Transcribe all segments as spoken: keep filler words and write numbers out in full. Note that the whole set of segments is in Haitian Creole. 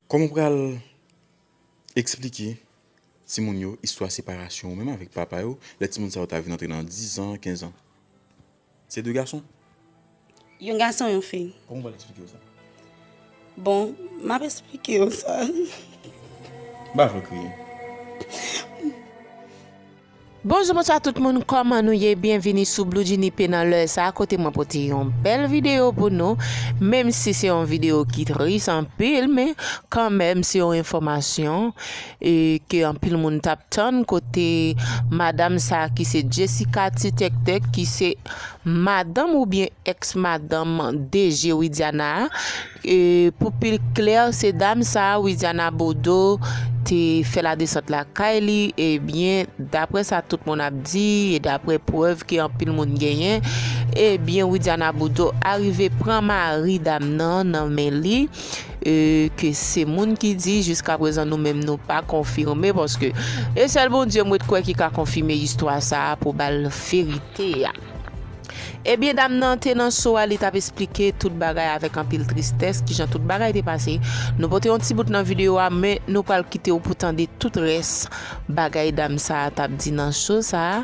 Kòman w pral eksplike timoun yo istwa separasyon ou menm avèk papa yo, lè timoun sa yo ta vin antre nan diz an, kenz an? Se de gason? Yon gason, yon fi. Kòman w pral eksplike yo sa? Bon, m ap eksplike yo sa. M pa vle w kriye. Bonjou, bonswa tout moun, kòman nou ye? Byenvini sou Blue Genie P nan lè sa a, kote mwen pote yon bèl videyo pou nou. Menm si se yon videyo ki tris anpil, men kanmenm se yon enfòmasyon, e, ke anpil moun t ap tann, kote madanm sa a ki se Jessica Ti Tèk Tèk, ki se madanm oubyen èks madanm D G Widiana a. E, pou pi klè, se dam sa a, Widiana Bourdeau, te fè ladesant lakay li. Ebyen, daprè sa tout moun ap di, e daprè prèv ke anpil moun genyen, ebyen, Widiana Bourdeau arive pran mari dam nan nan men li, e, ke se moun ki di, jiskaprezan nou menm nou pa konfime, paske e sèl Bondye m ret kwè ki ka konfime istwa sa a pou ba l verite a. Ebyen, dam nan te nan show a, li t ap esplike tout bagay avèk anpil tristès, kijan tout bagay te pase. Nou pote yon ti bout nan videyo a, men nou pral kite w pou tande tout rès bagay dam sa a t ap di nan show sa a.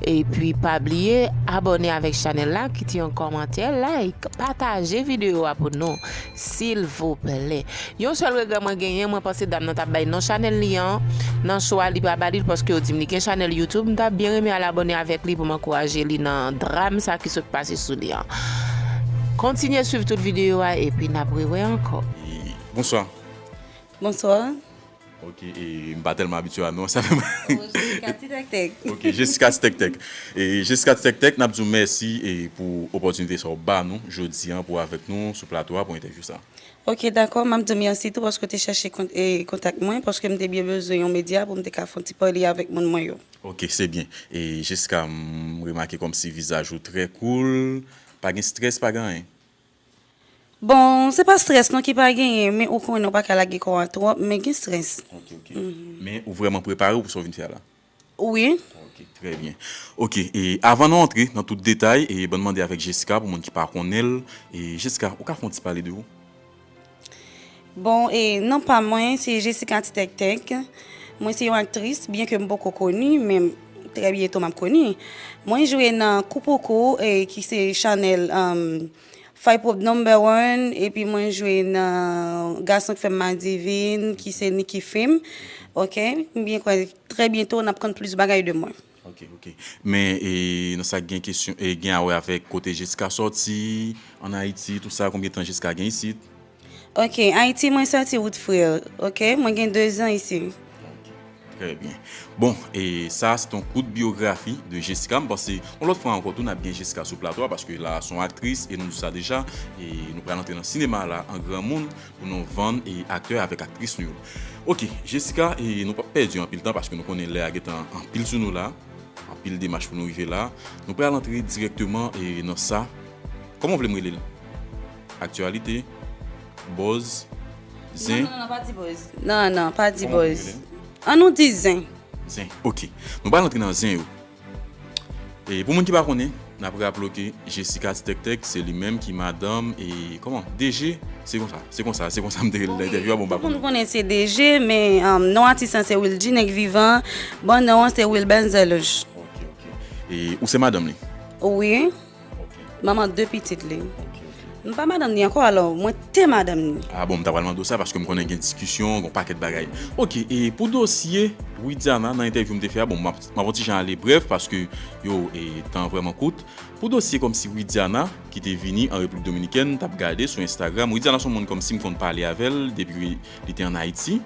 Epi, pa bliye abòne avèk chanèl la, kite yon kòmantè, like, pataje videyo a pou nou, silvouplè. Yon sèl regrè mwen genyen, mwen panse dam nan t ap bay non chanèl li an nan show a, li pa ba li l paske yo di m li gen chanèl YouTube. M t ap byen renmen al abòne avèk li pou m ankouraje li nan dram sa ki sot pase sou li an. Kontinye swiv tout videyo a epi n ap rewè ankò. Bonswa. Bonswa. Ok, e m pa tèlman abitye a non, sa fè m. Oh, Jessica Ti Tèk Tèk. Ok, Jessica Ti Tèk Tèk. E Jessica Ti Tèk Tèk, n ap di w mèsi e pou opòtinite sa w ba nou jodi an pou avèk nou sou plato a pou entèvyou sa. Ok, dakò, m ap di w mèsi tou paske w te chèche kon-, e, kontak mwen, paske m te byen bezwen yon medya pou m te ka fè yon ti pale avèk moun mwen yo. Ok, se byen. E Jessica, m remake kòmsi vizaj ou trè cool. Pa gen strès, pa gen anyen? Bon, se pa strès non ki pa genyen, men ou konnen ou pa ka lage kò a twòp, men gen strès. Ok, ok. Men ou vrèman prepare w pou sa w vin fè a la? Wi. Ok, trè byen. Ok, e avan nou antre nan tout detay, e ban n mande avèk Jessica, pou moun ki pa konnen l, e Jessica, ou ka fè yon ti pale de ou? Bon, e non pa mwen, se Jessica Ti Tèk Tèk. Mwen se yon aktris, byen ke m poko koni, men trè byento m ap koni. Mwen jwe nan Koupoukou, e ki se chanèl, um, Fay Pwòp Number One, epi mwen jwe nan Gason k fè m madivin, ki se Nicky Film. Ok, m byen kwè trè byento n ap konn plis bagay de mwen. Ok, ok. Men, e, nan sa k gen kesyon, e, gen a wè avèk kote Jessica sòti, ann Ayiti, tout sa, konbyen tan Jessica gen isit? Ok, Ayiti, mwen sòti Wood Frere, ok? Mwen gen de zan isi. Ok, trè byen. Bon, e sa, se t on kout biyografi de Jessica. M panse, yon lòt fwa ankò, tou, n ap gen Jessica sou plato a, paske la, se yon aktris, e nou di sa deja, e nou pral antre nan sinema la, an granmoun, pou nou vann, e aktè avèk aktris nou yo. Ok, Jessica, e nou p ap pèdi anpil tan, paske nou konnen lè a gentan anpil sou nou la. Anpil demach pou nou rive la. Nou pral antre dirèkteman, e, nan sa. Kòman w vle m rele l? Aktyalite? Buzz? Zen? Non, non, non, pa di buzz. Non, non, pa di buzz. Kòman w vle m rele l? An nou di zen. Zen, ok. Nou pral antre nan zen yo. E pou moun ki pa konnen, n ap raple w ke Jessica Ti Tèk Tèk, se li menm ki madanm, e, kòman? D G? Se konsa, se konsa, se konsa m te rele l nan entèvyou a, bon, m pa konnen. Tout moun konnen se D G, men, um, non atis lan se Wildy Nèg Vivan, bon non an se Wilben Zelouch. Ok, ok. E ou se madanm li? Wi. Ok. Manman de pitit li. Ok, ok. M pa madanm li ankò, alò, mwen te madanm li. Ah bon, m ta pral mande w sa, paske m konnen gen diskisyon, gen pakèt bagay. Ok, e pou dosye Widiana nan entèvyou m te fè a, bon, m ap, m ap yon ti jan ale brèf, paske, yo, e, tan an vrèman kout. Pou dosye kòmsi Widiana, ki te vini an Repiblik Dominikèn, m t ap gade sou Instagram. Widiana se yon moun kòmsi m konn pale avè l depi li te ann Ayiti.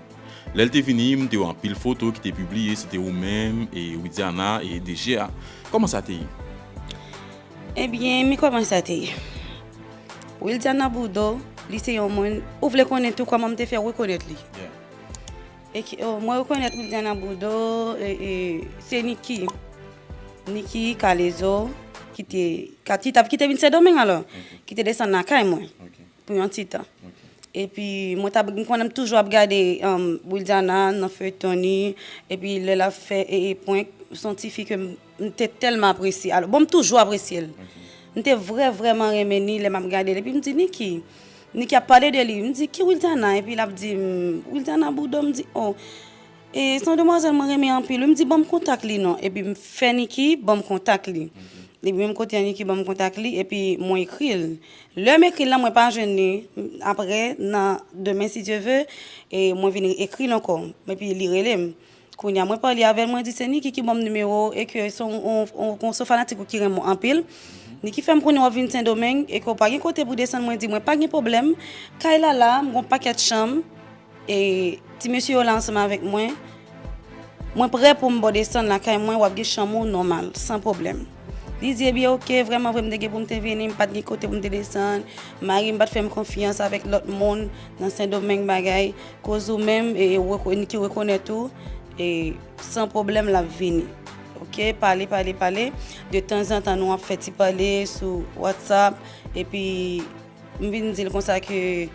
Lè l te vini, m te wè anpil foto ki te pibliye, se te ou menm, e Widiana, e D G a. Kòman sa te ye? Ebyen, men kòman sa te ye. Wildiana Bourdeau, li se yon moun, ou vle konnen tou kòman m te fè rekonèt li? Yeah. E ki, oh, mwen rekonèt Wildiana Bourdeau, e, e, se Nicky. Nicky Calezo, ki te, ka, ki t ap, ki te vin Sendomeng alò, ki te desann lakay mwen pou yon ti tan. Ok. Epi, mwen t ap, m konnen m toujou ap gade, um, Wildiana nan feyton li, epi lè l ap fè, e, e, prank, se yon ti fi ke m, m te tèlman apresye. Alò, bon, m toujou apresye l. Ok. M te vrè, vrèman renmen li lè m ap gade l. Epi m di, Nicky, Niki ap pale de li, m di, "Ki Wildiana?" Epi l ap di m, "Wildiana Boudon." M di, "Oh, e se yon demwazèl mwen renmen anpil wi." M di, "Ban m kontak li non." Epi m fè Niki ban m kontak li. Epi menm kote an Niki ban m kontak li, epi mwen ekri l. Lè m ekri l lan, mwen pa jwenn li. Apre, nan demen, si Dye ve, e mwen vin ekri l ankò. Epi li rele m. Kounye a, mwen pale avè l, mwen di, "Se Niki ki ban m nimewo w e ke se yon, yon, yon, yon fanatik ou ki renmen w anpil. Niki fè m konnen w ap vin Sendomeng e ke w pa gen kote pou desann." Mwen di, "Mwen pa gen pwoblèm. Kay la la, m gen yon pakèt chanm. E ti mesye yo la ansanm avèk mwen. Mwen prè pou m ba w desann lakay mwen, w ap gen chanm ou nòmal, san pwoblèm." Li di, "Ebyen, oke, vrèman vre, m te gen pou m te vini, m pa t gen kote pou m te desann. Mari m pa t fè m konfyans avèk lòt moun nan Sendomeng bagay. Koz ou menm, e, reko-, ki rekonèt ou, e, san pwoblèm, l ap vini." Oke, pale, pale, pale. De tanzantan, nou ap fè ti pale sou WhatsApp. Epi, m vin di l konsa ke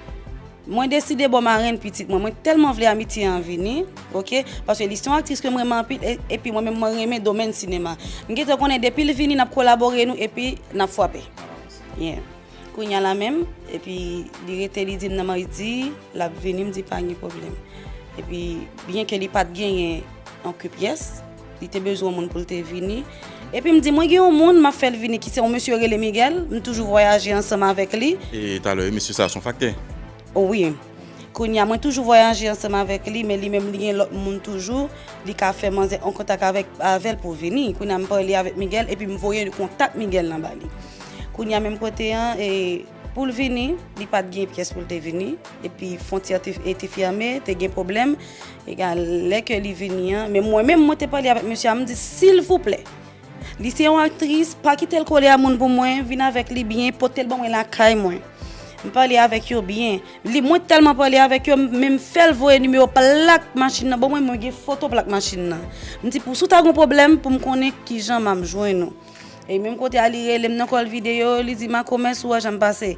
mwen deside ba w marenn pitit mwen. Mwen tèlman vle Amitye an vini, oke? Paske li se yon aktris ke m renmen anpil, e, epi mwen menm, mwen renmen domèn sinema. M gentan konnen depi l vini, n ap kolabore nou, epi n ap frape. Yeah. Kounye a la menm, epi li rete, li di m nan mardi, l ap vini, m di pa gen pwoblèm. Epi, byenke li pa t genyen anke pyès, li te bezwen yon moun pou l te vini. Epi m di, "Mwen gen yon moun, m ap fè l vini," ki se yon mesye yo rele Miguel, m toujou vwayaje ansanm avèk li. E talè, mesye sa se yon faktè? O wi. Kounye a, mwen toujou vwayaje ansanm avèk li, men li menm, li gen lòt moun toujou, li ka fè manzè an kontak avèk, avè l pou vini. Kounye a, m pale avèk Miguel, epi m voye kontak Miguel lan ba li. Kounye a, menm kote an, e, pou l vini, li pa t gen pyès pou l te vini. Epi fwontyè te, e, te fèmen, te gen pwoblèm. Egal, lè ke li vini an, men mwen menm, mwen te pale avèk mesye a, m di, "Silvouplè, li se yon aktris, pa kite l kole a moun pou mwen, vin avèk li byen, pote l ban mwen lakay mwen." M pale avèk yo byen. Li, mwen tèlman pale avèk yo, m, men m fè l voye nimewo plak machin nan ban mwen, mwen gen foto plak machin nan. M di, "Pou si w ta gen pwoblèm, pou m konnen kijan m ap jwenn ou." E menm kote a, li rele m nan kòl videyo, li di, "Makomè, si w wè jan m pase."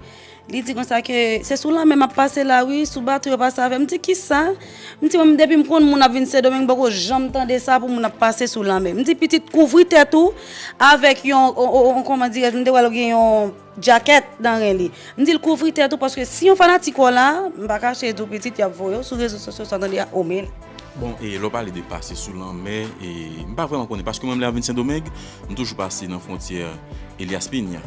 Li di konsa ke, "Se sou lanmè m ap pase la, wi, sou bato yo pase avè m." M di, "Kisa?" M di, "Mwen, depi m konn moun ap vin Sendomeng, m poko janm tande sa pou moun ap pase sou lanmè." M di, "Pitit, kouvri tèt ou avèk yon, o, o, o, kòman dirèj, m te wè l gen yon djakèt nan ren li." M di l, "Kouvri tèt ou, paske si yon fanatik ou la, m pa kache di w, pitit, y ap voye w sou rezo sosyo, sa w tande a, o men." Bon, e lè w pale de pase sou lanmè, e m pa vrèman konnen, paske mwen, lè m vin Sendomeng, m toujou pase nan fwontyè Elias Piña.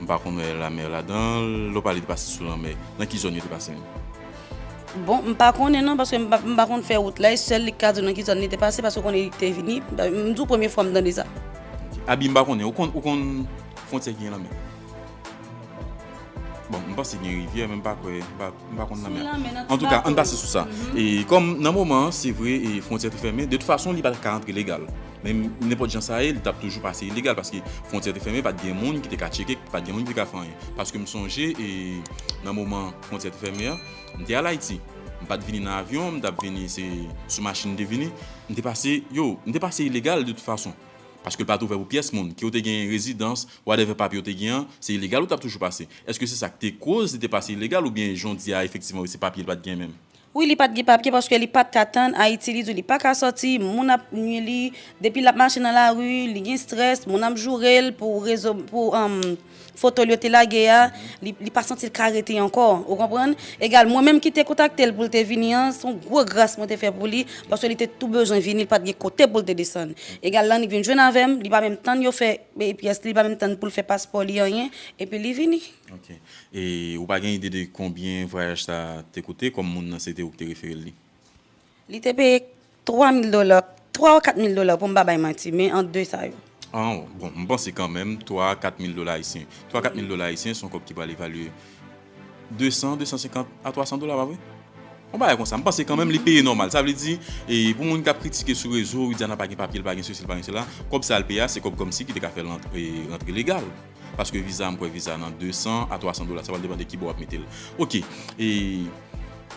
M pa konn wè lanmè ladan l. Lè w pale de pase sou lanmè, nan ki zòn yo te pase menm? Bon, m pa konnen non, paske m pa, m pa konn fè wout la, e sèl li k ka di w nan ki zòn li te pase, paske w konnen li te vini, m di w premye fwa m tande sa. Abi, m pa konnen, ou konn, ou konn fwontyè ki gen lanmè? Bon, m panse gen rivyè, men m pa kwè, m pa, m pa konn lanmè a. Sou lanmè, nan ti bato. Antouka, ann pase sou sa. E kòm nan moman an, se vre, e fwontyè te fèmen, de tout fason, li pa t ka antre legal. Men nenpòt jan sa ye, li t ap toujou pase ilegal, paske fwontyè te fèmen, pa t gen moun ki te ka tcheke, pa t gen moun ki te ka fè anyen. Paske m sonje, e nan moman fwontyè te fèmen an, m te al Ayiti. M pa t vini nan avyon, m t ap vini, se sou machin m te vini. M te pase, yo, m te pase ilegal de tout fason. Paske l pa t ouvè pou pyès moun. Ke w te gen rezidans, whatever papye w te gen an, se ilegal ou t ap toujou pase. Èske se sa k te koz li te pase ilegal oubyen jodi a, efektivman, wi, se papye l pa t gen menm? Wi, li pa t gen papye paske li pa t ka tann Ayiti, li di w li pa ka sòti, moun ap nwi li, depi l ap mache nan lari, li gen estrès, moun ap joure l pou rezo, pou, um, foto l yo te lage a, li, li pa santi l ka rete ankò, ou konprann? Egal, mwen menm ki te kontakte l pou l te vini an, se yon gwo gras mwen te fè pou li, paske li te tou bezwen vini, li pa t gen kote pou l te desann. Egal, l annik vin jwenn avè m, li pa menm tann yo fè, e, pyès li, li pa menm tann pou l fè paspò li, anyen, epi li vini. Ok. E ou pa gen ide de konbyen vwayaj sa te koute, kòm moun nan se te ou ki te refere l li? Li te peye twa mil dola, twa ou kat mil dola pou m pa bay manti, men ant de sa yo. Ah, bon, m panse kanmenm twa a kat mil dola ayisyen. Twa a kat mil dola ayisyen se yon kòb ki pral evalye de san, de san senkant a twa san dola, pa vre? Yon bagay konsa. M panse kanmenm li peye nòmal. Sa vle di, e, pou moun k ap kritike sou rezo, Widiana pa gen papye, l pa gen sesi, l pa gen sela, kòb sa l peye a, se kòb kòmsi ki te ka fè l rantre, rantre legal. Paske viza, m kwè viza nan de san a twa san dola, sa pral depann de ki bò w ap mete l. Ok, e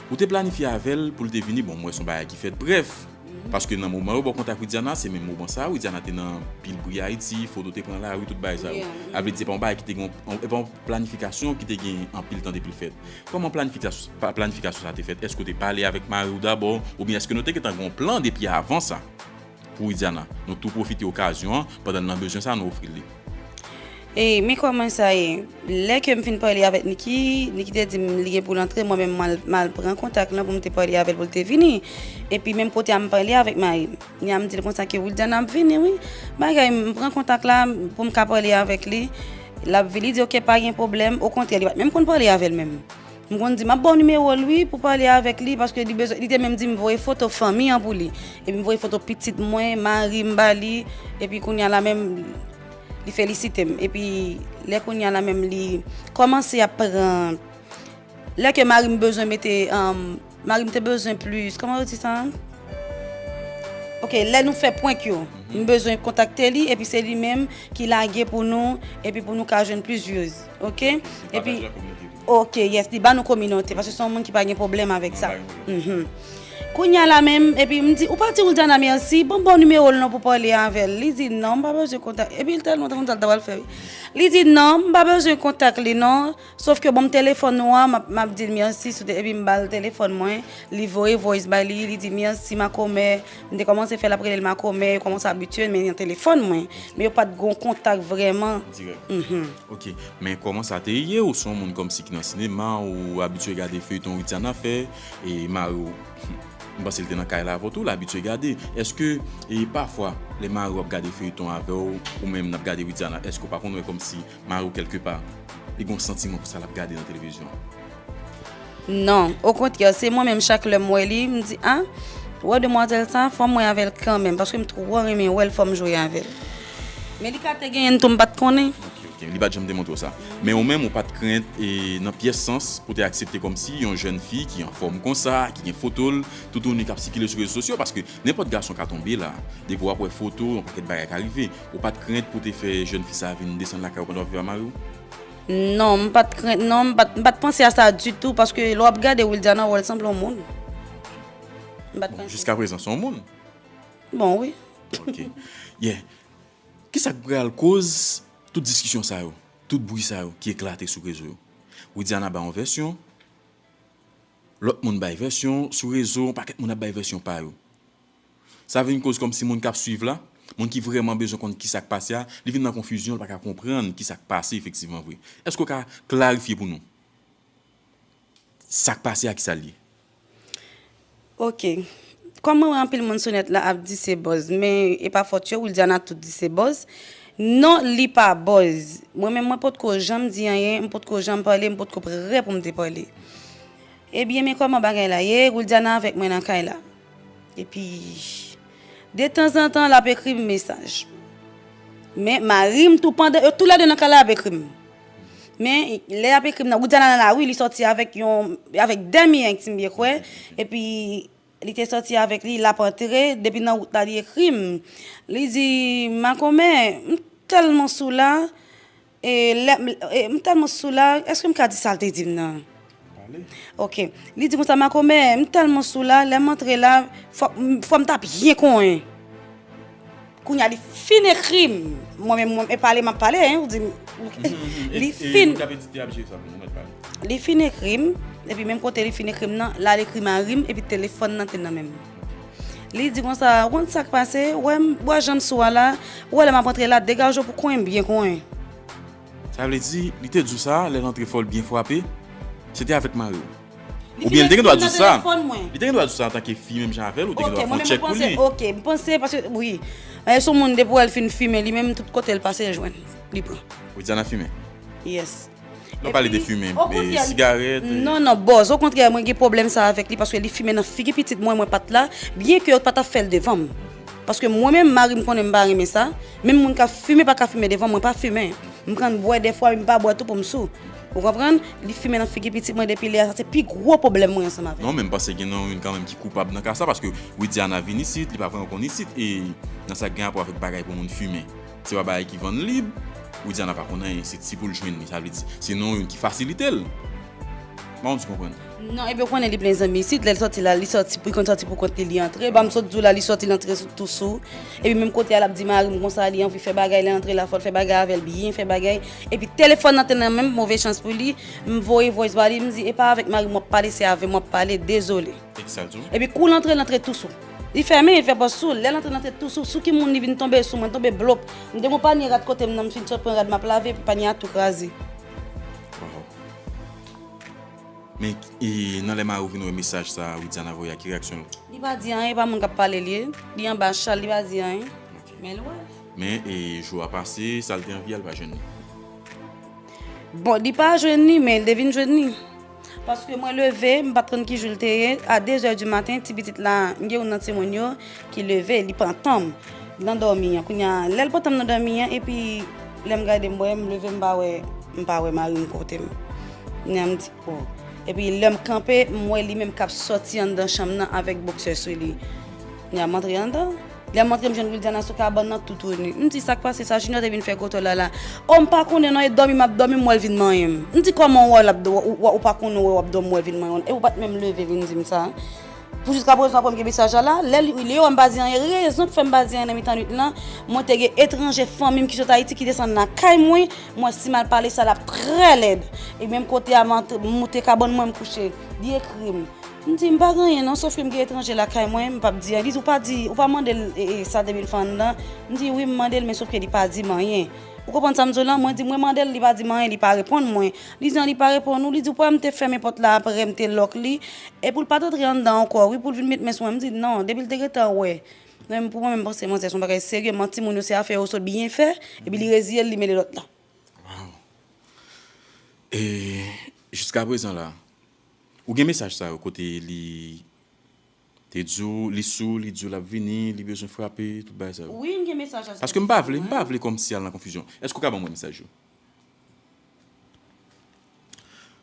ou te planifye avè l pou l te vini, bon, m wè se yon bagay ki fèt brèf. Paske nan moman yo ba w kontak Widiana, se menm moman sa a, Widiana te nan pil bri Ayiti, foto te pran lari, tout bagay sa yo. Sa vle di, se pa yon bagay ki te gen, e pa yon planifikasyon ki te gen anpil tan depi l fèt. Kòman planifikasyon, pa, planifikasyon sa te fèt? Èske w te pale avèk mari w dabò, oubyen èske nou te gentan gen yon plan depi avan sa? Pou Widiana. Nou tou pwofite okazyon an, pandan l nan bezwen sa, nou ofri l li. E men kòman sa ye? Lè ke m fin pale avèk Niki, Niki te di m li gen pou l antre, mwen menm m al, m al pran kontak lan pou m te pale avè l pou l te vini. Epi menm kote a m pale avèk mari m. Nya m di l konsa ke Wildiana ap vini wi. Bagay m pran kontak la pou m ka pale avèk li. L ap vini, li di oke pa gen pwoblèm. Okontrè, li pa t menm konn pale avè l menm. M konn di m ap ba w nimewo l wi pou pale avèk li paske li bezwen, li te menm di m voye foto fanmi an pou li. Epi m voye foto pitit mwen, mari m ba li. Epi kounye a la menm li felisite m. Epi lè kounye a la menm li kòmanse ap pran, lè ke mari m bezwen mete, um, mari m te bezwen plis, kòman yo di sa? Ok, lè nou fè prank yo, m bezwen kontakte li, epi se li menm ki lage pou nou, epi pou nou ka jwenn plis views, ok? Epi, ok, yes, li ba nou kominote, paske se yon moun ki pa gen pwoblèm avèk sa. Mhm. Kounye a la menm, epi m di, ou pa di Wildiana mèsi, ban m ba w nimewo l non pou pale avè l. Li di, non, m pa bezwen kontak, epi l tèlman kontan l ta pral fè, wi. Li di, non, m pa bezwen kontak li non. Sof ke ban m telefòn ou a, m ap, m ap di l mèsi sou te, epi m ba l telefòn mwen, li voye voice bay li, li di mèsi makomè, m te kòmanse fè l ap rele l makomè, yo kòmanse abitye, men nan telefòn mwen, men yo pa t gon kontak vrèman. Dirèk. Mhm. Ok, men kòman sa te ye? Ou se yon moun kòmsi ki nan sinema, ou abitye gade feyton Widiana fè, e mari w, m panse l te nan kay la avè w tou, l abitye gade. Èske, e pafwa, lè mari w ap gade feyton avè w, ou menm n ap gade Widiana, èske w pa konn wè kòmsi mari w kèlkepa, li gen yon santiman pou sa l ap gade nan televizyon an? Non, okontrè, se mwen menm chak lè m wè li, m di, a, wè demwazèl sa, fò m wè avè l kanmenm, paske m twò renmen wè l, fò m jwe avè l. Men li ka te genyen l tou, m pa t konnen. Ok, ok, li pa t janm te montre w sa. Men ou menm, ou pa t krent, e, nan pyès sans pou te aksepte kòmsi yon jèn fi ki anfòm konsa, ki gen foto l, toutouni k ap sikile sou rezo sosyo, paske nenpòt gason ka tonbe la. Depi w ap wè foto, yon pakèt bagay ka rive. Ou pa t krent pou te fè jèn fi sa a vin desann lakay ou pandan w ap viv ak mari w? Non, m pa t krent, non, m pa t, m pa t panse a sa ditou, paske lè w ap gade Wildiana, w wè l sanble yon moun. M pa t panse. Bon, jiskaprezan, se yon moun. Bon, wi. Ok. Yeah. Kisa k pral koz tout diskisyon sa yo, tout bri sa yo ki eklate sou rezo yo? Widiana bay yon vèsyon, lòt moun bay vèsyon, sou rezo, yon pakèt moun ap bay vèsyon pa yo. Sa vin koz kòmsi moun k ap swiv la, moun ki vrèman bezwen konn kisa k pase a, li vin nan konfizyon, li pa ka konprann kisa k pase efektivman vre. Èske w ka klarifye pou nou sa k pase a, kisa l ye? Ok. Kòm mwen wè anpil moun sou nèt la ap di se buzz, men e pa fòt yo, Wildiana tou di se buzz. Non, li pa buzz. Mwen menm, mwen potko janm di anyen, m potko janm pale, m potko prè pou m te pale. Ebyen, men kòman bagay la ye, Wildiana avèk mwen nan kay la. Epi, detanzantan, l ap ekri m mesaj. Men mari m tou, pandan yo tou lè de nan kay la, y ap ekri m. Men lè y ap ekri m nan, Widiana nan lari, li sòti avèk yon, avèk dèmi entim byen kwè. Epi, li te sòti avèk li, l ap antre, depi nan wout la, li ekri m. Li di, makomè, m tèlman sou la, e lè m, e m tèlman sou la, èske m ka di sa l te di m nan? Pale. Ok. Li di konsa, makomè, m tèlman sou la, lè m antre la, fò, fò m ta byen konyen. Kounye a, li fin ekri m. Mwen menm, mwen, e pale m ap pale, hein, ou di m, li fin. Li fin ekri m, epi menm kote li fin ekri m nan, la l ekri mari m, epi telefòn nan te nan men m. Li di konsa, ou konn sa k pase, wè m, wè jan m sou a la, ou wè lè m ap antre la, degaje w pou konyen m byen konyen. Sa vle di, li te di w sa, lè l antre fò l byen frape, se te avèk mari w. Oubyen li te gen dwa di w sa. Li te gen dwa di w sa antanke fi menm jan avè l, ou te gen dwa fè yon tchèk pou li. Ok, mwen menm mwen panse, ok, m panse, paske, wi. E, se yon moun depi w wè l fin fimen, li menm tout kote l pase, l jwenn, li pran. Widiana fimen? Yes. Lè w pale de fimen, e, sigarèt, e. Non, non, bòz, okontrè, mwen gen pwoblèm sa avèk li, paske li fimen nan figi pitit mwen, mwen pa t la, byen ke yo pa t ap fè l devan m. Paske mwen menm, mari m konnen m pa renmen sa. Menm moun k ap fimen pa ka fimen devan mwen, pa fimen. M konn bwè dèfwa, men m pa bwè tou pou m sou. Ou konprann? Li fimen nan figi pitit mwen depi lè a, sa se pi gwo pwoblèm mwen ansanm avè l. Non, men m panse gen nan youn kanmenm ki koupab nan ka sa, paske Widiana vin isit, li pa vrèman konn isit, e nan sa k gen rapò avèk bagay pou moun fimen. Se pa bagay ki vann lib, Widiana pa konn anyen, se ti pou l jwenn li, sa vle di, se nan youn ki fasilite l. M pa konn si w konprann. Non, epi w konnen li plen zanmi isit, lè l sòti la, li sòti pou, li konn sòti pou kont li, li antre. Ban m sot di w la, li sòti, l antre sou, tou sou. Epi menm kote a, l ap di mari m konsa, li anvi fè bagay, li antre la, fò l fè bagay avè l, byen fè bagay. Epi telefòn nan te nan men m, move chans pou li, m voye voice ba li, m di, e pa avèk mari m w ap pale, se avè m w ap pale, dezole. E kisa l di w? Epi kou l antre, l antre tou sou. Li fèmen, li fè pòs sou. Lè l antre, l antre tou sou, sou ki moun li vin tonbe sou mwen, tonbe blop. M te gon panye rad kote m nan, m fin sot pran rad m ap lave, epi panye a tou kraze. Waw. Men e, nan lè mari w vin wè mesaj sa Widiana voye a, ki reyaksyon l? Li pa di anyen, e pa moun k ap pale l ye. Li anba chal, li pa di anyen. Men l wè. Men e, jou a pase, sa l te anvi a, l pa jwenn li. Bon, li pa jwenn li, men l te vin jwenn li. Paske mwen leve, m pa t konn ki jou l te ye. A de zè di maten, ti pitit la, m gen youn nan timoun yo ki leve, li pantan m nan dòmi an. Kounye a, lè l pantan m nan dòmi an, epi lè m gade m wè, m leve, m pa wè, m pa wè mari m kote m. Kounye a, m di, oh. Epi lè m kanpe, m wè li menm k ap sòti anndan chanm nan avèk boksè sou li. Kounye a, m antre anndan. Lè m antre, m jwenn Wildiana sou kabann nan toutouni. M di, sa k pase sa, Junior te vin fè kote w la la? O, m pa konnen non, e dòmi m ap dòmi, m wè l vin manyen m. M di, kòman w wè l ap, w, w, w pa konnen w wè w ap dòmi, w wè l vin manyen w? E ou pa t menm leve vin di m sa. Pou jiska prezan, apre m gen mesaj la la, lè li, li yo, m pa di anyen. Rezon k fè m pa di anyen nan mitan nwit lan, mwen te gen etranje fanmi m ki sot Ayiti ki desann lakay mwen, m wè si m al pale sa l ap trè lèd. E menm kote a, m antre, m moute kabann mwen, m kouche. Li ekri m. M di, m pa gen anyen non, sòf ke m gen etranje lakay mwen, m p ap di anyen. Li di, ou pa di, ou pa mande l e, e, sa te vin fè anndan? M di, wi, m mande l, men sòf ke li pa di m anyen. Ou konprann sa m di w lan? Mwen di, mwen mande l, li pa di m anyen, li pa reponn mwen. Li di, an, li pa reponn ou? Li di, ou pa wè m te fèmen pòt la apre m te lòk li? E pou l pa t antre anndan ankò, wi, pou l vin met men sou mwen. M di, non, depi l te gentan wè. Mwen menm, pou mwen menm, m panse manzè se yon bagay serye, manti moun yo se afè yo sot byen fè, epi li reziye l, li mele lòt la. Waw. E jiska prezan la, ou gen mesaj sa yo kote li te di w, li sou, li di w l ap vini, li bezwen frape, tout bagay sa yo? Wi, m gen mesaj la. Paske m pa vle, m pa vle kòmsi al nan konfizyon. Èske w ka ban mwen mesaj yo?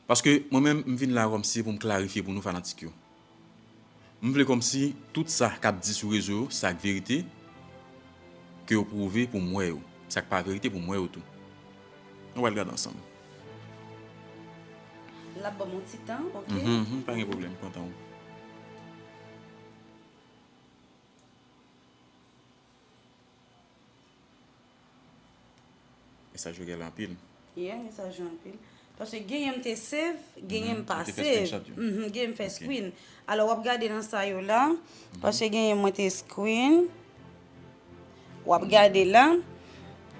Paske mwen menm, m vin la kòmsi pou m klarifye pou nou fanatik yo. M vle kòmsi tout sa k ap di sou rezo yo, sa k verite, ke yo pwouve pou m wè yo. Sa k pa verite pou m wè yo tou. Nou pral gade ansanm. L ap ban m yon ti tan, ok? Mhm, mhm, pa gen pwoblèm, pran tan w. Mesaj yo genlè anpil. Yeah, mesaj yo anpil. Paske genyen m te save, genyen m pa save. Mhm, genyen m fè screen. Alò, w ap gade nan sa yo la, paske genyen mwen te screen. W ap gade la.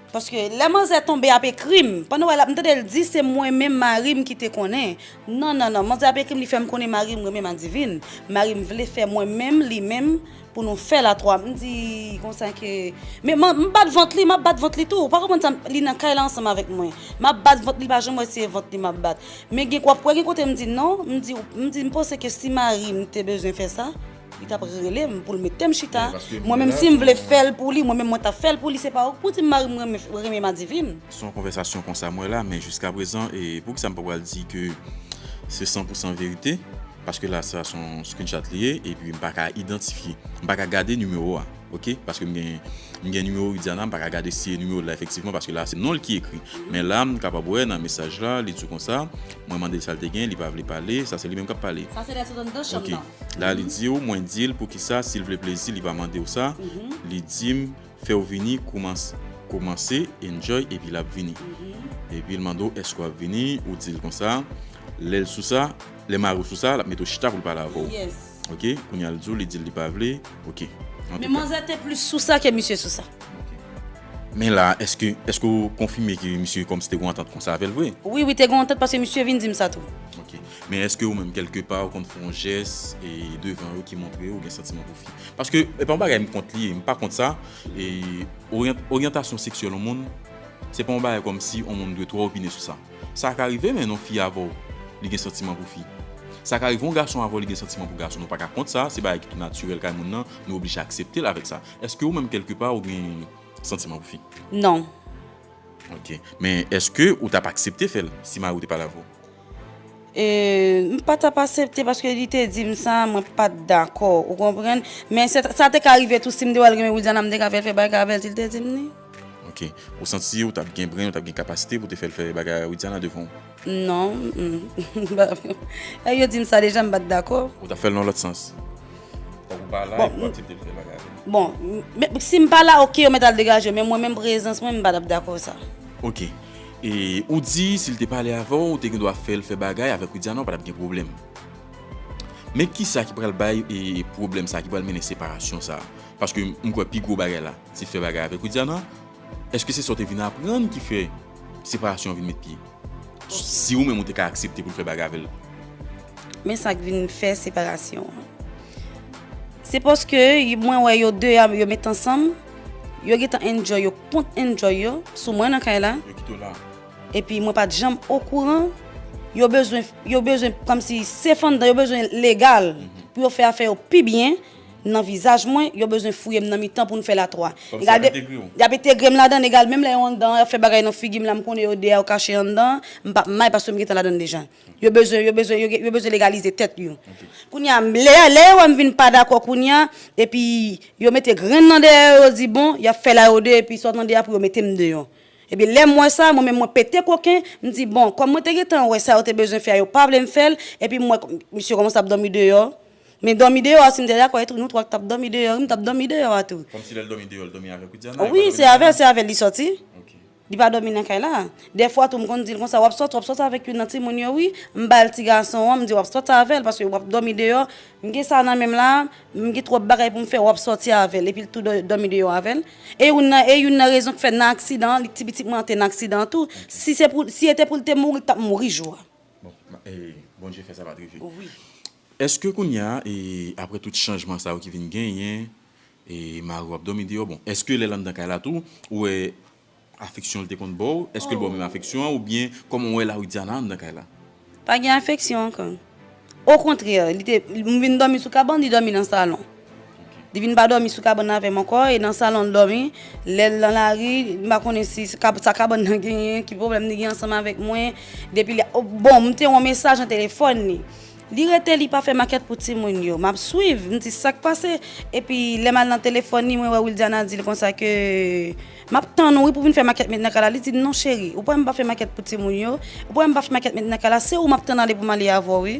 Paske lè manzè tonbe ap ekri m, pandan w wè l ap, m tande l di se mwen menm mari m ki te konnen. Non, non, non, manzè ap ekri m, li fè m konnen mari m renmen Madivine. Mari m vle fè mwen menm, li menm, pou nou fè l a twa. M di konsa ke, men m, m bat vant li, m ap bat vant li tou. Ou pa konprann sa, li nan kay la ansanm avèk mwen. M ap bat vant li, pa janm wè se vant li m ap bat. Men gen, w ap wè gen kote m di non, m di, m di, m panse ke si mari m te bezwen fè sa, li t ap rele m pou l mete m chita. Mwen menm si m vle fè l pou li, mwen menm mwen t ap fè l pou li, se pa ou k pou di m mari m renmen, renmen Madivine. Se yon konvèsasyon konsa m wè la, men jiska prezan, e poukisa m pa pral di ke se san pou san verite? Paske la sa se yon screenshot li ye, epi m pa ka idantifye, m pa ka gade nimewo a, ok? Paske m gen, m gen nimewo Widiana, m pa ka gade si e nimewo l la efektivman, paske la se non l ki ekri. Men la, m kapab wè nan mesaj la, li di w konsa, mwen mande l sa l te gen, li pa vle pale, sa se li menm k ap pale. Sa se lè sot anndan chanm nan. La, li di w, mwen di l poukisa, si l vle plezi, li pa mande w sa. Li di m, fè w vini, koumanse, koumanse, enjoy, epi l ap vini. Epi l mande w, èske w ap vini, ou di l konsa. Lè l sou sa, lè mari w sou sa, l ap mete w chita pou l pale avè w. Ok, kounye a l di w, li di l li pa vle. Ok. Men manzè te plis sou sa ke misye sou sa. Men la, èske, èske w konfime ke misye kòmsi te gon antant konsa avè l vre? Wi, wi, te gon antant paske misye vin di m sa tou. Ok. Men èske ou menm, kèlkepa, ou konn fè yon jès e devan yo ki montre ou gen santiman pou fi? Paske e pa yon bagay m kont li ye, m pa kont sa. E oryant, oryantasyon seksyèl yon moun, se pa yon bagay kòmsi yon moun dwe twò opine sou sa. Sa ka rive, men yon fi avè w, li gen santiman pou fi. Sa ka rive yon gason avè w, li gen santiman pou gason. Nou pa ka kont sa, se bagay ki tou natirèl kay moun nan, nou oblije aksepte l avèk sa. Èske ou menm, kèlkepa, ou gen santiman pou fi? Non. Ok. Men èske ou t ap aksepte fè l si mari w te pale avè w? E, m pa t ap aksepte paske li te di m sa, mwen pa t dakò, ou konprann? Men se, sa te ka rive tou si m te wè l renmen Widiana, m te ka fè l fè bagay avè l si l te di m li. Ok. Ou santi ou t ap gen bren, ou t ap gen kapasite pou te fè l fè bagay a Widiana devan w? Non, mm. E yo di m sa deja, m pa t dakò. Ou t ap fè l nan lòt sans? Tankou pa la, epi w aksepte l fè bagay avè l? Bon, m, si m pa la, ok, yo mèt al degaje yo, men mwen menm prezans mwen, m pa t ap dakò sa. Ok. E ou di, si l te pale avè w, ou te gen dwa fè l fè bagay avèk Widiana, ou pa t ap gen pwoblèm. Men kisa ki pral bay e pwoblèm sa, ki pral mennen separasyon sa? Paske m kwè pi gwo bagay la, se fè bagay avèk Widiana. Èske se sa w te vin aprann ki fè separasyon an vin met pye? Si ou menm ou te ka aksepte pou l fè bagay avè l? Men sa k vin fè separasyon an. Se paske mwen wè yo de a, yo met ansanm, yo gentan enjoy, yo kont enjoy yo sou mwen nan kay la. Yo kite w la. Epi mwen pa t janm okouran. Yo bezwen, yo bezwen kòmsi sef anndan, yo bezwen legal pou yo fè afè yo pi byen nan vizaj mwen, yo bezwen fouye m nan mitan pou n fè l a twa. Kòmsi y ap entegre w. Y ap entegre m ladan, egal, menm lè yo anndan, y ap fè bagay nan figi m la, m konnen yo de a, yo kache anndan, m p ap may paske m gentan ladan l deja. Yo bezwen, yo bezwen, yo, yo bezwen legalize tèt yo. Kounye a, lè, lè yo wè m vin pa dakò kounye a, epi yo mete grenn nan dèyè yo, yo di bon, y ap fè la yo de, epi sa w tande a pou yo mete m deyò. Epi lè m wè sa, mwen menm mwen pete koken, m di bon, kòm mwen te gentan wè sa yo te bezwen fè a, yo pa vle m fè l, epi m wè misye kòmanse ap dòmi deyò. Men dòmi deyò a, si m te dakò, e tou nou twa k t ap dòmi deyò, wi, m t ap dòmi deyò a tou. Kòmsi lè l dòmi deyò, l dòmi avèk Widiana? Wi, se avè l, se avè l li sòti. Li pa dòmi nan kay la. Dèfwa tou, m konn di l konsa, w ap sòti, w ap sòti avèk youn nan timoun yo, wi. M ba l ti gason an, m di w ap sòti avè l, paske w ap dòmi deyò. M gen sa nan men m la, m gen twòp bagay pou m fè, w ap sòti avè l, epi l tou dò- dòmi deyò avè l. E youn nan, e youn nan rezon k fè nan aksidan an, li ti pitit mwen an te nan aksidan an tou. Si se pou, si e te pou l te mouri, li t ap mouri jou a. Bon, ma- e, Bondye fè sa pa t rive. Wi. Èske kounye a, e, apre tout chanjman sa yo ki vin genyen, e, mari w ap dòmi deyò, bon, èske lè l anndan kay la tou, ou wè afeksyon l te konn ba w, èske l ba w menm afeksyon an, oubyen kòman w wè la Widiana anndan kay la? Pa gen afeksyon ankò. Okontrè, li te, m vin dòmi sou kabann, li dòmi nan salon. Li vin pa dòmi sou kabann avè m ankò, e nan salon l dòmi. Lè l nan lari, m pa konnen si sa kab- sa kabann nan genyen, ki pwoblèm li gen ansanm avèk mwen. Depi lè, o, bon, m te wè yon mesaj nan telefòn li. Li rete, li pa fè makèt pou timoun yo. M ap swiv, m di sa k pase. Epi lè m al nan telefòn li, mwen wè Wildiana di l konsa ke m ap tann ou wi pou vin fè makèt met nan kay la. Li di non cheri, ou pa wè m pa fè makèt pou timoun yo, ou pa wè m pa fè makèt met nan kay la, se ou m ap tann ale pou m ale avè w wi.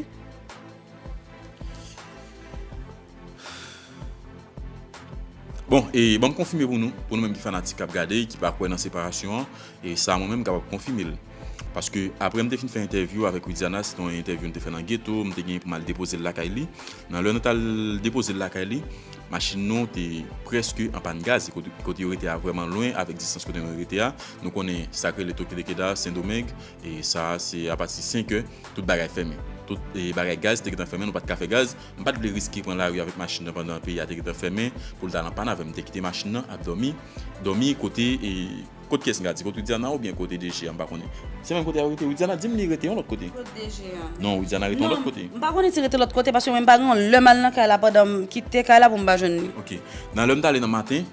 Bon, e ban m konfime pou nou, pou nou menm ki fanatik k ap gade, ki pa kwè nan separasyon an, e sa mwen menm m kapab konfime l. Paske apre m te fin fè entèvyou avèk Widiana, se te yon entèvyou m te fè nan geto, m te genyen pou m al depoze l lakay li. Nan lè nou t al depoze l lakay li, machin nou te prèske an pàn gaz, e kote, kote yo rete a vrèman lwen avèk distans kote nou rete a. Nou konnen sa k rele Toke de Keda, Sendomeng, e sa a se apati senk è, tout bagay fèmen. Tout e, bagay gaz te gentan fèmen, nou pa t ka fè gaz. M pa t vle riske pran lari avèk machin nan pandan peyi a te gentan fèmen, pou l t al an pàn avè m. M te kite machin nan ap dòmi, dòmi kote, e, kot kiyès m ka di, kot Widiana oubyen kot D G a, m pa konnen. Se menm kote a yo rete, Widiana di m li rete yon lòt kote. Kot D G a? Non, Widiana rete yon lòt kote. M pa konnen si rete lòt kote, paske mwen m pa gen yon lè m al nan kay la pandan m kite kay la pou m pa jwenn li. Ok. Nan lè m t ale nan maten,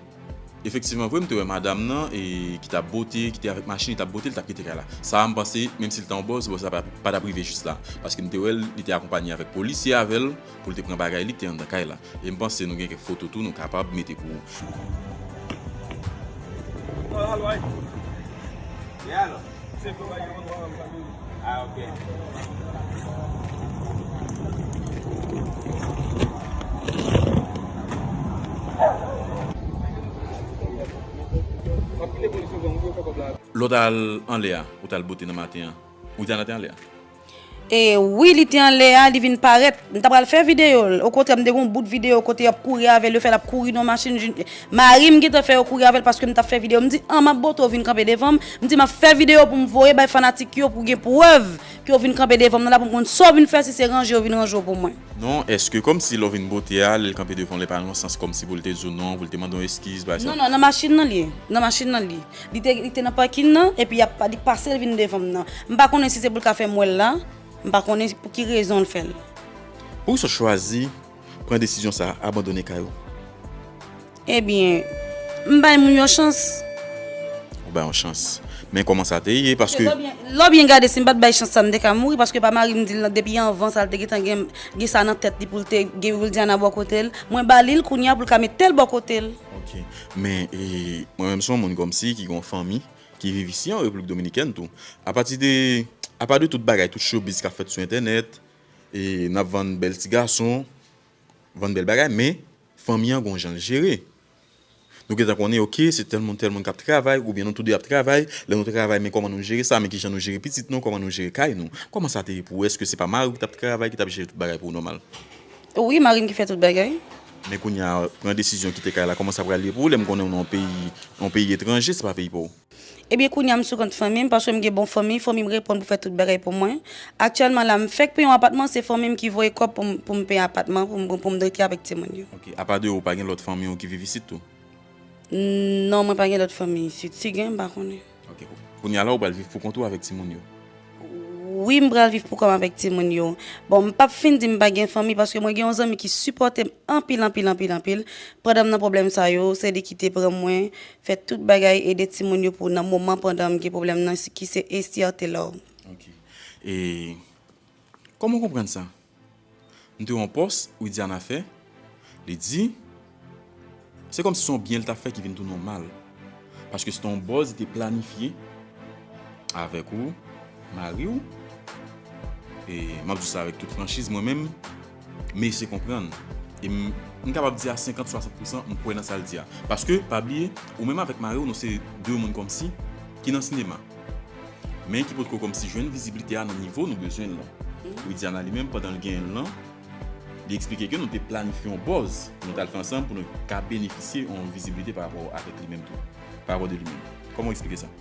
efektivman vre, m te wè madanm nan, e, ki t ap bote, ki te avèk machin, li t ap bote, li t ap kite kay la. Sa a, m panse, menm si l te yon bòz, bòz la pa, pa t ap rive jis la. Paske m te wè l, li te akonpanye avèk polisye avè l, pou l te pran bagay li ki te anndan kay la. E m panse nou gen kèk foto tou nou kapab mete pou ou. Lè w t al anlè a, ou t al bote nan maten an, Widiana te anlè a? E wi, li te anlè a, li vin parèt. M ta pral fè videyo l. Okontrè, m te gen yon bout videyo kote y ap kouri avè l, yo fè l ap kouri nan machin. Jin- Mari m gentan fè yo kouri avè l paske m t ap fè videyo. M di, an, m ap bote w vin kanpe devan m. M di, m ap fè videyo pou m voye bay fanatik yo pou gen prèv ke w vin kanpe devan m nan la pou m konn sa w vin fè, si se ranje yo vin ranje w pou mwen. Non, èske kòmsi lè w vin bote a, lè l kanpe devan w, lè pa nan sans kòmsi pou l te di w non, pou l te mande w eskiz, bagay sa? Non, non, nan machin nan li ye. Nan machin nan li ye. Li te, li te nan pakin nan, epi y ap, li pase l vin devan m nan. M pa konnen si se pou l ka fè m wè l la. M pa konnen pou ki rezon l fè l. Poukisa w chwazi pran desizyon sa a, abandone kay ou? Ebyen, m bay moun yon chans. Ou bay yon chans. Men kòman sa te ye? Paske Lè w byen, lè w byen gade, si m pa t bay chans sa, m te ka mouri, paske pa mari m di l depi anvan sa, l te gentan gen, gen sa nan tèt li pou l te gen Wildiana bò kote l. Mwen ba li l kounye a pou l ka mete l bò kote l. Ok. Men, e, mwen menm se yon moun kòmsi ki gen yon fanmi ki viv isi an Repiblik Dominikèn tou. Apati de, apa de tout bagay, tout showbiz k ap fèt sou entènèt, e n ap vann bèl ti gason, vann bèl bagay, men fanmi an gon jan l jere. Nou gentan konnen, ok, se tèl moun, tèl moun k ap travay, oubyen nou toude ap travay. Lè nou travay, men kòman nou jere sa, men kijan nou jere pitit nou, kòman nou jere kay nou. Kòman sa te ye pou ou? Èske se pa mari w ki t ap travay, ki t ap jere tout bagay pou ou nòmal? Wi, mari m ki fè tout bagay. Men kounye a, pran desizyon kite kay la, kòman sa pral ye pou ou lè m konnen w nan yon peyi, yon peyi etranje, se pa peyi pa w? Ebyen, kounye a m sou kont fanmi m, paske m gen bon fanmi, fanmi m reponn pou fè tout bagay pou mwen. Aktyèlman la, m fèk peye yon apatman, se fanmi m ki voye kòb pou m, pou m peye apatman, pou m, pou m rete avèk timoun yo. Ok, apa de ou, pa gen lòt fanmi w ki viv isit tou? Non, mwen pa gen lòt fanmi isit. Si gen, m pa konnen. Ok, kounye a la, ou pral viv pou kont ou avèk timoun yo? Wi, m pral viv pou kò m avèk timoun yo. Bon, m p ap fin di m pa gen fanmi, paske mwen gen yon zanmi ki sipòte m anpil, anpil, anpil, anpil. Pandan m nan pwoblèm sa yo, se li ki te pran mwen, fè tout bagay, ede timoun yo pou nan moman pandan m gen pwoblèm nan, ki se Esther Taylor. Ok. E kòman w konprann sa? M te wè yon pòs Widiana fè, li di, se kòmsi se yon byen li t ap fè ki vin tounen yon mal. Paske se te yon buzz li te planifye avèk ou, mari w. E m ap di w sa avèk tout franchiz, mwen menm, m eseye konprann. E m, m kapab di a senkant, swasant pousan, m kwè nan sa l di a. Paske, pa bliye, ou menm avèk mari w, nou se de moun kòmsi ki nan sinema. Men ki potko kòmsi jwenn viziblite a nan nivo nou bezwen l lan. Widiana li menm, pandan l genyen l lan, li eksplike ke nou te planifye yon buzz pou nou t al fè ansanm pou nou ka benefisye yon viziblite pa rapò avèk li menm tou, pa rapò de li menm. Kòman w eksplike sa?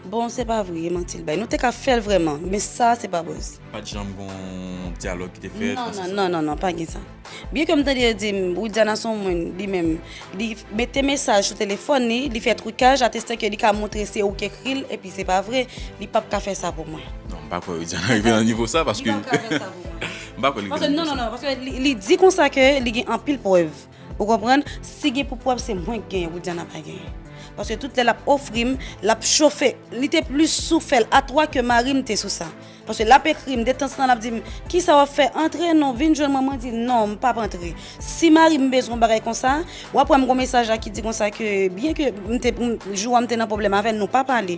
Bon, se pa vre, e manti l bay. Nou te ka fè l vrèman, men sa, se pa buzz. Pa t janm gon dyalòg ki te fèt? Non, non, non, non, non, pa gen sa. Byen ke m tande yo di m, Widiana se yon moun, li menm, li mete mesaj sou telefòn li, li fè trikaj, atestan ke li ka montre se ou ki ekri l, epi se pa vre, li p ap ka fè sa pou mwen. Non, m pa kwè Widiana rive nan nivo sa, paske... Li p ap ka fè sa pou mwen. M pa kwè li rive Paske nan non, nivo non, sa. Non, paske li, li di konsa ke li gen anpil prèv. Ou konprann? Si gen pou prèv, se mwen k genyen, Widiana pa genyen. Paske tout lè l ap ofri m, l ap chofe. Li te plis sou fè l a twa ke mari m te sou sa. Paske l ap ekri m, detanztan l ap di m, kisa w ap fè? Antre non, vin jwenn mwen. Mwen di, non, m p ap antre. Si mari m bezwen yon bagay konsa, w ap wè m gon mesaj la ki di konsa ke, byen ke m te, m, jou a m te nan pwoblèm avè l, nou pa pale.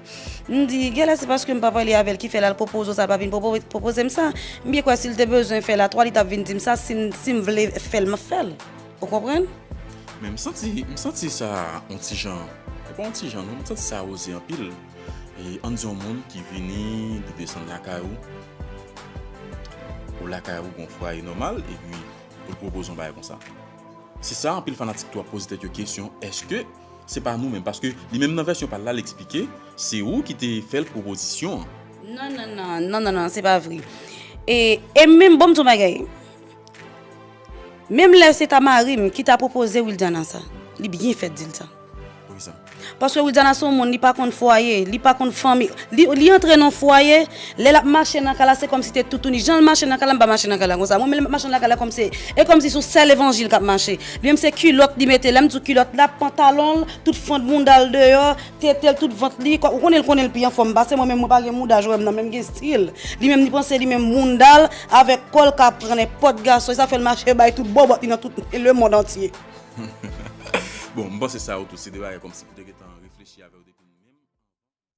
M di, genlè se paske m pa pale avè l ki fè l al pwopoze w sa, l pa vin pwopo-, pwopoze m sa. M byen kwè si l te bezwen fè l a twa, li t ap vin di m sa, si m, si m vle fè l, m ap fè l. Ou konprann? Men m santi, m santi sa yon ti jan, se pa yon ti jan non, m santi sa oze anpil. E ann di yon moun ki vini, li desann lakay ou, ou lakay ou gon fwaye nòmal, epi ou pwopoze yon bagay konsa. Se sa anpil fanatik tou ap poze tèt yo kesyon, èske se pa nou menm? Paske li menm nan vèsyon pa l la, l eksplike, se ou ki te fè l pwopozisyon an. Non, non, non, non, non, non, se pa vre. E, e menm, bon, m di w bagay. Menm lè se ta mari m ki ta pwopoze Wildiana sa, li byen fèt di l sa. Poukisa? Paske Wildiana se yon moun, li pa konn fwaye, li pa konn fanmi. Li, li antre nan fwaye, lè l ap mache nan kay la, se kòmsi te toutouni. Jan l mache nan kay la, m pa mache nan kay la konsa. Mwen menm, lè m ap mache nan kay la, kòmsi, e kòmsi se yon sèl levanjil k ap mache. Li menm se kilòt li mete, lè m di w kilòt la, pantalon l, tout fant bounda l deyò, tete l, tout vant li, kò-, ou konnen l konnen l pi anfòm pase mwen, men mwen pa gen mouda, jwè m nan menm gen stil. Li menm li panse li menm bounda l avèk kò l ka pran nenpòt gason, e sa fè l mache bay tout bòbòt li nan tout lemonn antye. Bon, m panse sa yo tou se de bagay kòmsi pou te gentan reflechi avè w depi